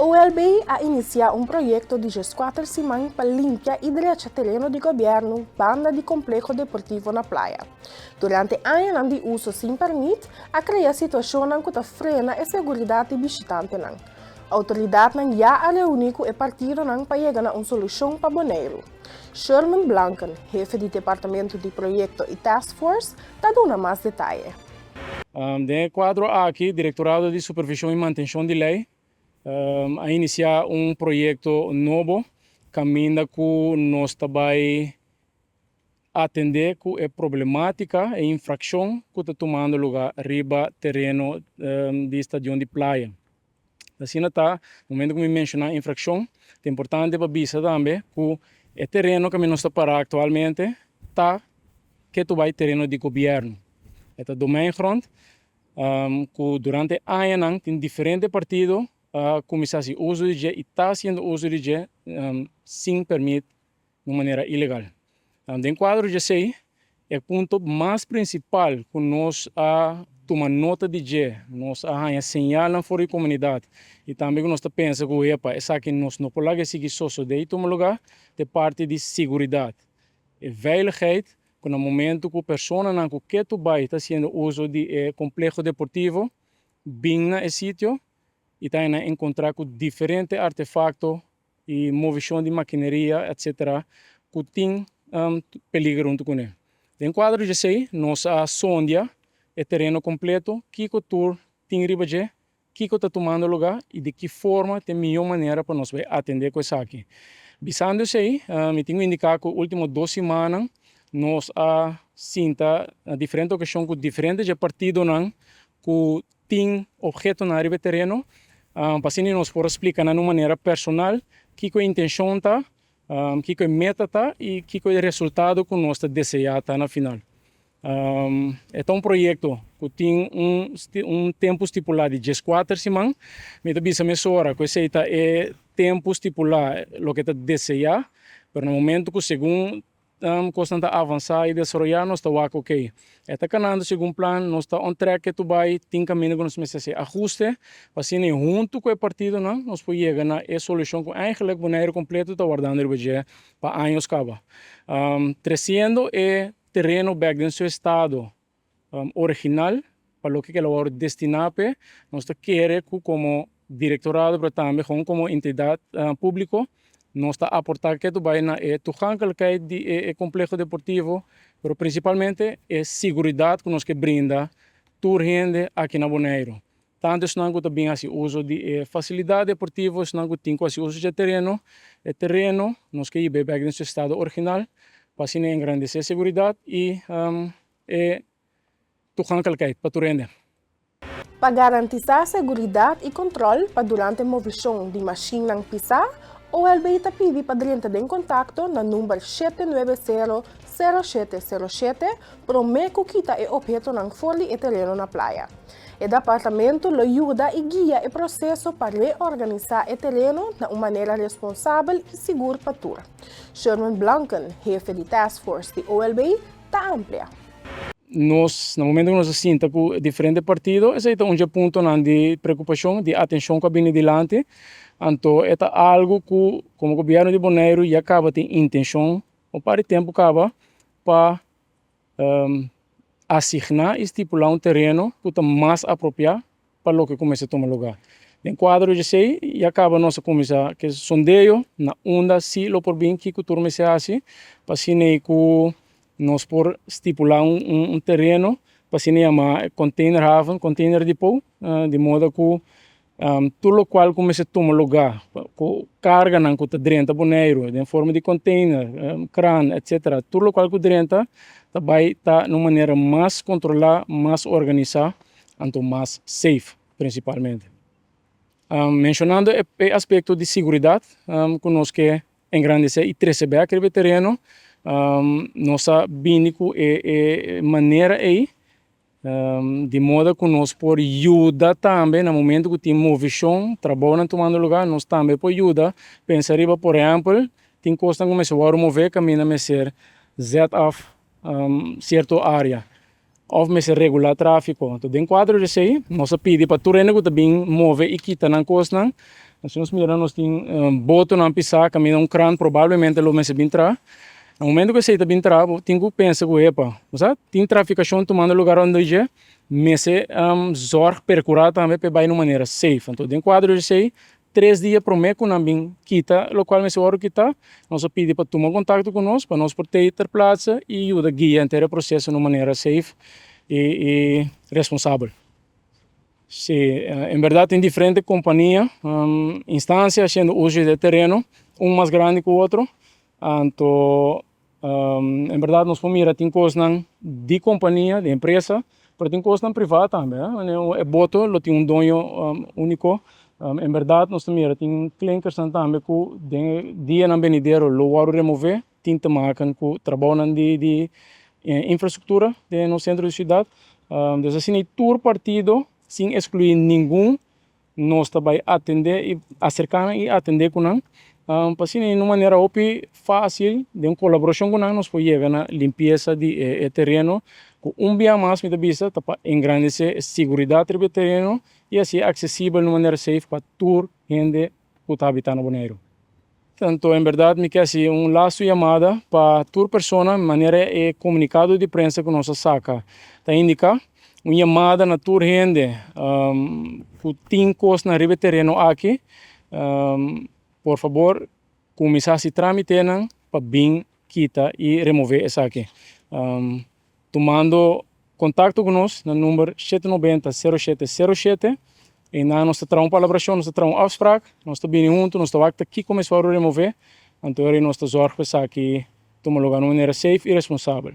OLB a inisiá un proyekto di 14 siman pa limpia i drecha tereno di gobièrnu banda di kompleho deportivo na Playa. Durante añanan di uso sin pèrmit, a krea situashonnan ku ta frena e seguridat di bishitantenan. Outoridatnan ya a reuní ku e partidonan pa yega na un solushon pa Boneiru. Sherman Blanken, hefe di departamento di proyekto i task force, ta duna mas detaye. Den e kuadro aki, Direktorado di Supervishon i Mantenshon di Lei a inisiá un proyekto nobo kaminda ku nos ta bai atendé ku e problemátika, e infrakshon ku ta tumando lugá riba tereno di stadion di Playa. Asina ta, momento ku mi menshoná infrakshon, ta importante pa bisa tambe ku e tereno kaminda nos ta pará aktualmente ta ketu bai tereno di gobièrnu. E ta domeingrond ku durante añanan tin diferente partido a kuminsá hasi uso di dje i ta hasiendo uso di dje sin pèrmit di un manera ilegal. Den kuadro di esei, e punto mas prinsipal ku nos a tuma nota di dje, nos a haña señalnan for di komunidat i tambe ku nos ta pensa ku epa esaki nos no por laga e sigui sosodé i tuma lugá, ta e parti di siguridat, e veiligheid ku na momento ku personanan ku ketu bai ta hasiendo uso di e kompleho deportivo bin na e sitio i ta nan enkontrá ku diferente artefakto i movishon di makineria etsetera ku tin peliger huntu kuné. Den kuadro di esei nos a sondia e tereno kompleto kiko tur tin riba dje, kiko ta tumando lugá i di ki forma ta e mihó manera pa nos bai atendé ku esaki. Bisando esei, mi tin ku indiká ku último dos simannan nos a sinta na diferente okashon ku diferente dje partidonan ku tin ophetonan riba e tereno pa asina nos por a splika nan di un manera personal kiko e intenshon ta, kiko e meta ta i kiko e resultado ku nos ta deseá ta na final. E ta un proyekto ku tin un tempu stipulá di 14 siman. Mi ta bisa mesora ku esei ta e tempu stipulá loke ta deseá, pero na momento ku segun kosnan ta avansá i desaroyá nos ta wak okey e ta kanando segun plan, nos ta on track ke tu bai, tin kaminda ku nos mester hasi ahuste pa asina huntu ku e partidonan nos por yega na e solushon ku eigenlik Boneiru kompleto ta wardando riba dje pa años kaba. Tresiendo e tereno bek den su estado original pa loke ke lo wòrdu destiná p'e, nos ta kere ku komo direktorado pero tambe kon komo entidat públiko nos ta aportá ke tu bai na e toegankelijkheid di e kompleho deportivo pero prinsipalmente e siguridat ku nos ke brinda tur hende aki na Boneiru. Tantu esnan ku ta bin hasi uso di e fasilidat deportivo, esnan ku tin ku hasi uso dje tereno, e tereno nos ke hib'é bèk den su estado original pa asina engrandesé seguridat i e toegankelijkheid pa tur hende. Pa garantisá seguridat i kòntròl pa durante movishon di mashinnan pisá, OLB ta pidi pa drenta den kontakto na number 790 0707 promé ku kita e ophetonan for di e tereno na Playa. E departamento lo yuda i guia e proseso pa reorganisá e tereno na un manera responsabel i sigur pa tur. Sherman Blanken, hefe di Task Force di OLB, ta amplia. Nos, na momento ku nos a sinta ku diferente partido, esei ta un dje puntonan di preokupashon, di atenshon ku a bini dilanti. Anto e ta algu ku komo gobièrnu di Boneiru ya kaba tin intenshon un par di tempu kaba pa asigná i stipulá un tereno ku ta mas apropiá pa loke ku mester tuma lugá. Den kuadro di esei ya kaba nos a kuminsá ke sondeo na unda si lo por bin kiko tur mester hasi pa asina ei ku nos por stipulá un tereno pa asina yama containerhaven, container depot, di moda ku Tur lokual ku mester tuma lugá ku karganan ku ta drenta Boneiru den forma di konteiner, kran etsetera, tur lokual ku drenta ta bai ta na un manera mas kontrolá, mas organisá anto mas safe prinsipalmente. Menshonando e aspekto di siguridat ku nos ke engrandesé i trese bèk riba e tereno, nos a bini ku e manera ei Di moda ku nos por yuda tambe na momento ku tin movishon, trabounan tumando lugá, nos tambe por yuda. Pensa riba por ehèmpel, tin kosnan ku mester wòrdu mové kaminda mester zet af sierto área òf mester regulá tráfiko. Anto den kuadro di esei nos a pidi pa tur hende ku ta bin move i kita nan kosnan. Si nos mira nos tin botonan pisá kaminda un kran probablemente lo mester bin traha. Na momento ku esei ta bin traha bo tin ku pensa ku epa, bo sa tin trafikashon tumando lugar rònt dje, mester zòrg perkurá tambe pa e bai na un manera safe. Anto den kuadro di esei tres dia promé ku nan bin kita lokual mester wòrdu kitá, nos a pidi pa tuma kontakto ku nos pa nos por tei ter plaatse i yuda guia henter e proseso na un manera safe i responsabel. Sí, en berdad tin diferente kompania, instansia hasiendo uso di e tereno, un mas grandi ku otro. Anto en berdad nos por mira tin kosnan di kompania, di empresa, pero tin kosnan privá tambe. E boto lo tin un doño úniko. En berdad nos ta mira tin klinkersnan tambe ku den e dianan benidero lo wòrdu remové. Tin te maken ku trabounan di infrastruktura den nos sentro di siudat. Dus asina i tur partido sin eskluí ningun nos ta bai atendé i aserká nan i atendé ku nan pa asina di un manera hopi fásil den kolaborashon ku nan nos por yega na limpiesa di e tereno ku un bia mas mi ta bisa ta pa engrandesé e siguridat riba e tereno i hasié aksesibel na un manera safe pa tur hende ku ta habitá na Boneiru. Anto en berdad mi ke hasi un lastu yamada pa tur persona manera e komunikado di prensa ku nos a saka ta indiká, un yamada na tur hende ku tin kosnan riba e tereno aki, por fabor kuminsá hasi trámitenan pa bin kita i remové esaki. Tumando kontakto ku nos na number shete nobenta sero shete sero shete. Einan nos ta traha un palabrashon, nos ta traha un afsprak, nos ta bini huntu, nos ta wak ta kiko mes wòrdu remové, anto ora nos ta zòrg pa esaki tuma lugá na un manera safe i responsabel.